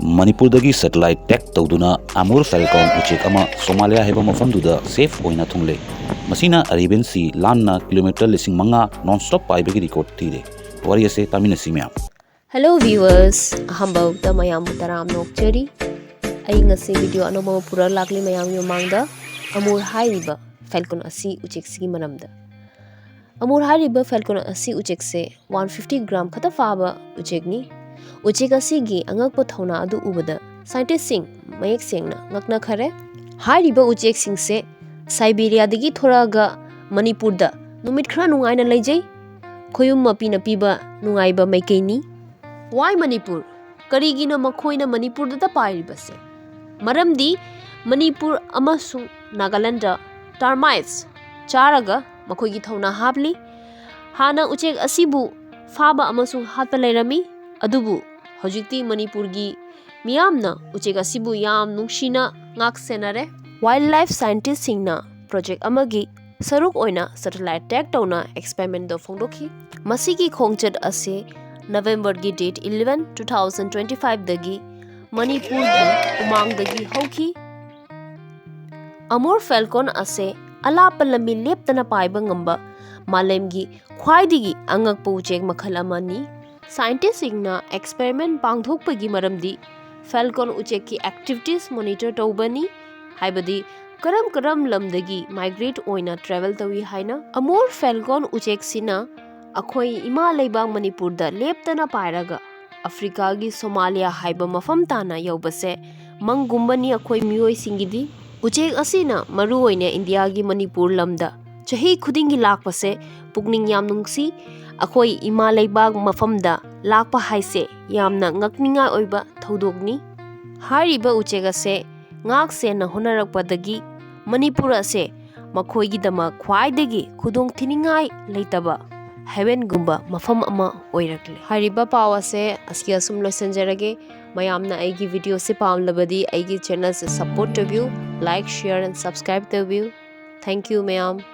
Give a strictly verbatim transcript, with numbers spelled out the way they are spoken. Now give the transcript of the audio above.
ꯃꯅꯤꯄꯨꯔꯗꯒꯤ ꯁꯦꯇꯦꯂꯥꯏꯠ ꯇꯦꯛ ꯇꯧꯗꯨꯅ ꯑꯃꯨꯔ ꯐꯦꯜꯀꯣꯟ ꯎꯆꯦꯛ ꯑꯃ ꯁꯣꯃꯥꯂꯤꯌꯥ ꯍꯥꯏꯕ ꯃꯐꯝꯗꯨꯗ ꯁꯦꯐ ꯑꯣꯏꯅ ꯊꯨꯡꯂꯦ꯫ ꯃꯁꯤꯅ ꯑꯔꯦꯕꯤꯌꯟ ꯁꯤ ꯂꯥꯟꯅ ꯀꯤꯂꯣꯃꯤꯇꯔ ꯂꯤꯁꯤꯡ ꯃꯉꯥ ꯅꯣꯟ ꯁ꯭ꯇꯣꯞ ꯄꯥꯏꯕꯒꯤ ꯔꯦꯀꯣꯔꯗ ꯊꯤꯔꯦ꯫ ꯋꯥꯔꯤ ꯑꯁꯦ ꯇꯥꯃꯤꯟꯅꯁꯤ ꯃꯌꯥꯝ꯫ Hello viewers, ꯑꯍꯥꯟꯕꯗ ꯃꯌꯥꯝꯕꯨ ꯇꯔꯥꯝꯅ ꯑꯣꯛꯆꯔꯤ꯫ ꯑꯩ ꯉꯁꯤ ꯚꯤꯗꯤꯑꯣ ꯑꯅꯧꯕ ꯑꯃ ꯄꯨꯔꯛ ꯂꯥꯛꯂꯤ ꯃꯌꯥꯝꯒꯤ ꯃꯃꯥꯡꯗ꯫ ꯑꯃꯨꯔ ꯍꯥꯏꯔꯤꯕ ꯐꯦꯜꯀꯣꯟ ꯑꯁꯤ ꯎꯆꯦꯛꯁꯤꯒꯤ ꯃꯔꯝꯗ꯫ ꯑꯃꯨꯔ ꯍꯥꯏꯔꯤꯕ ꯐꯦꯜꯀꯣꯟ ꯑꯁꯤ ꯎꯆꯦꯛꯁꯦ ꯋꯥꯟ ꯐꯤꯐꯇꯤ ꯒ꯭ꯔꯥꯝ ꯈꯛꯇ ꯐꯥꯕ ꯎꯆꯦꯛꯅꯤ꯫ ꯎꯆꯦꯛ ꯑꯁꯤꯒꯤ ꯑꯉꯛꯄ ꯊꯧꯅꯥ ꯑꯗꯨ ꯎꯕꯗ ꯁꯥꯏꯟꯇꯤꯁꯁꯤꯡ ꯃꯌꯦꯛ ꯁꯦꯡꯅ ꯉꯛꯅꯈꯔꯦ꯫ ꯍꯥꯏꯔꯤꯕ ꯎꯆꯦꯛꯁꯤꯡꯁꯦ ꯁꯥꯏꯕꯦꯔꯤꯌꯥꯗꯒꯤ ꯊꯣꯔꯛꯑꯒ ꯃꯅꯤꯄꯨꯔꯗ ꯅꯨꯃꯤꯠ ꯈꯔ ꯅꯨꯡꯉꯥꯏꯅ ꯂꯩꯖꯩ꯫ ꯈꯣꯌꯨꯝ ꯃꯄꯤꯅ ꯄꯤꯕ ꯅꯨꯡꯉꯥꯏꯕ ꯃꯥꯏꯀꯩꯅꯤ꯫ Why ꯃꯅꯤꯄꯨꯔ? ꯀꯔꯤꯒꯤꯅꯣ ꯃꯈꯣꯏꯅ ꯃꯅꯤꯄꯨꯔꯗꯇ ꯄꯥꯏꯔꯤꯕꯁꯦ? ꯃꯔꯝꯗꯤ ꯃꯅꯤꯄꯨꯔ ꯑꯃꯁꯨꯡ ꯅꯥꯒꯥꯂꯦꯟꯗ ꯇꯔꯃꯥꯏꯠꯁ ꯆꯥꯔꯒ ꯃꯈꯣꯏꯒꯤ ꯊꯧꯅꯥ ꯍꯥꯞꯂꯤ꯫ ꯍꯥꯟꯅ ꯎꯆꯦꯛ ꯑꯁꯤꯕꯨ ꯐꯥꯕ ꯑꯃꯁꯨꯡ ꯍꯥꯠꯄ ꯂꯩꯔꯝꯃꯤ, ꯑꯗꯨꯕꯨ ꯍꯧꯖꯤꯛꯇꯤ ꯃꯅꯤꯄꯨꯔꯒꯤ ꯃꯤꯌꯥꯝꯅ ꯎꯆꯦꯛ ꯑꯁꯤꯕꯨ ꯌꯥꯝ ꯅꯨꯡꯁꯤꯅ ꯉꯥꯛ ꯁꯦꯟꯅꯔꯦ꯫ ꯋꯥꯏꯜꯗ ꯂꯥꯏꯐ ꯁꯥꯏꯟꯇꯤꯁꯁꯤꯡꯅ ꯄ꯭ꯔꯣꯖꯦꯛ ꯑꯃꯒꯤ ꯁꯔꯨꯛ ꯑꯣꯏꯅ ꯁꯦꯇꯦꯂꯥꯏꯠ ꯇꯦꯛ ꯇꯧꯅ ꯑꯦꯛꯁꯄꯦꯔꯤꯃꯦꯟꯗꯣ ꯐꯣꯡꯗꯣꯛꯈꯤ꯫ ꯃꯁꯤꯒꯤ ꯈꯣꯡꯆꯠ ꯑꯁꯤ ꯅꯕꯦꯝꯕꯔꯒꯤ date eleven, two thousand twenty ꯐꯥꯏꯚꯇꯒꯤ ꯃꯅꯤꯄꯨꯔꯒꯤ ꯎꯃꯥꯡꯗꯒꯤ ꯍꯧꯈꯤ꯫ ꯑꯃꯨꯔ ꯐꯦꯜꯀꯣꯟ ꯑꯁꯤ ꯑꯂꯥꯞꯄ ꯂꯝꯕꯤ ꯂꯦꯞꯇꯅ ꯄꯥꯏꯕ ꯉꯝꯕ ꯃꯥꯂꯦꯝꯒꯤ ꯈ꯭ꯋꯥꯏꯗꯒꯤ ꯑꯉꯛꯄ ꯎꯆꯦꯛ ꯃꯈꯜ ꯑꯃꯅꯤ꯫ ꯁꯥꯏꯟꯇꯤꯁꯁꯤꯡꯅ ꯑꯦꯛꯁꯄꯦꯔꯤꯃꯦꯟ ꯄꯥꯡꯊꯣꯛꯄꯒꯤ ꯃꯔꯝꯗꯤ ꯐꯦꯜꯀꯣꯟ ꯎꯆꯦꯛꯀꯤ ꯑꯦꯛꯇꯤꯚꯤꯇꯤꯁ ꯃꯣꯅꯤꯇꯔ ꯇꯧꯕꯅꯤ, ꯍꯥꯏꯕꯗꯤ ꯀꯔꯝ ꯀꯔꯝ ꯂꯝꯗꯒꯤ ꯃꯥꯏꯒ꯭ꯔꯦꯠ ꯑꯣꯏꯅ ꯇ꯭ꯔꯦꯚꯦꯜ ꯇꯧꯏ ꯍꯥꯏꯅ꯫ ꯑꯃꯨꯔ ꯐꯦꯜꯀꯣꯟ ꯎꯆꯦꯛꯁꯤꯅ ꯑꯩꯈꯣꯏ ꯏꯃꯥ ꯂꯩꯕꯥꯛ ꯃꯅꯤꯄꯨꯔꯗ ꯂꯦꯞꯇꯅ ꯄꯥꯏꯔꯒ ꯑꯐ꯭ꯔꯤꯀꯥꯒꯤ ꯁꯣꯃꯥꯂꯤꯌꯥ ꯍꯥꯏꯕ ꯃꯐꯝ ꯇꯥꯟꯅ ꯌꯧꯕꯁꯦ ꯃꯪꯒꯨꯝꯕꯅꯤ ꯑꯩꯈꯣꯏ ꯃꯤꯑꯣꯏꯁꯤꯡꯒꯤꯗꯤ꯫ ꯎꯆꯦꯛ ꯑꯁꯤꯅ ꯃꯔꯨꯑꯣꯏꯅ ꯏꯟꯗꯤꯌꯥꯒꯤ ꯃꯅꯤꯄꯨꯔ ꯂꯝꯗ ꯆꯍꯤ ꯈꯨꯗꯤꯡꯒꯤ ꯂꯥꯛꯄꯁꯦ ꯄꯨꯛꯅꯤꯡ ꯌꯥꯝ ꯅꯨꯡꯁꯤ꯫ ꯑꯩꯈꯣꯏ ꯏꯃꯥ ꯂꯩꯕꯥꯛ ꯃꯐꯝꯗ ꯂꯥꯛꯄ ꯍꯥꯏꯁꯦ ꯌꯥꯝꯅ ꯉꯛꯅꯤꯡꯉꯥꯏ ꯑꯣꯏꯕ ꯊꯧꯗꯣꯛꯅꯤ꯫ ꯍꯥꯏꯔꯤꯕ ꯎꯆꯦꯛ ꯑꯁꯦ ꯉꯥꯛ ꯁꯦꯟꯅ ꯍꯣꯠꯅꯔꯛꯄꯗꯒꯤ ꯃꯅꯤꯄꯨꯔ ꯑꯁꯦ ꯃꯈꯣꯏꯒꯤꯗꯃꯛ ꯈ꯭ꯋꯥꯏꯗꯒꯤ ꯈꯨꯗꯣꯡꯊꯤꯅꯤꯡꯉꯥꯏ ꯂꯩꯇꯕ ꯍꯦꯚꯦꯟꯒꯨꯝꯕ ꯃꯐꯝ ꯑꯃ ꯑꯣꯏꯔꯛꯂꯦ꯫ ꯍꯥꯏꯔꯤꯕ ꯄꯥꯎ ꯑꯁꯦ ꯑꯁꯤ ꯑꯁꯨꯝ ꯂꯣꯏꯁꯤꯟꯖꯔꯒꯦ꯫ ꯃꯌꯥꯝꯅ ꯑꯩꯒꯤ ꯚꯤꯗꯤꯑꯣꯁꯦ ꯄꯥꯝꯂꯕꯗꯤ ꯑꯩꯒꯤ ꯆꯦꯅꯦꯜꯁꯦ ꯁꯞꯄꯣꯔꯠ ꯇꯧꯕꯤꯌꯨ, ꯂꯥꯏꯛ, ꯁꯤꯌꯔ ꯑꯦꯟ ꯁꯕꯁꯀ꯭ꯔꯥꯏꯕ ꯇꯧꯕꯤꯌꯨ꯫ ꯊꯦꯡꯛ ꯌꯨ ꯃꯌꯥꯝ꯫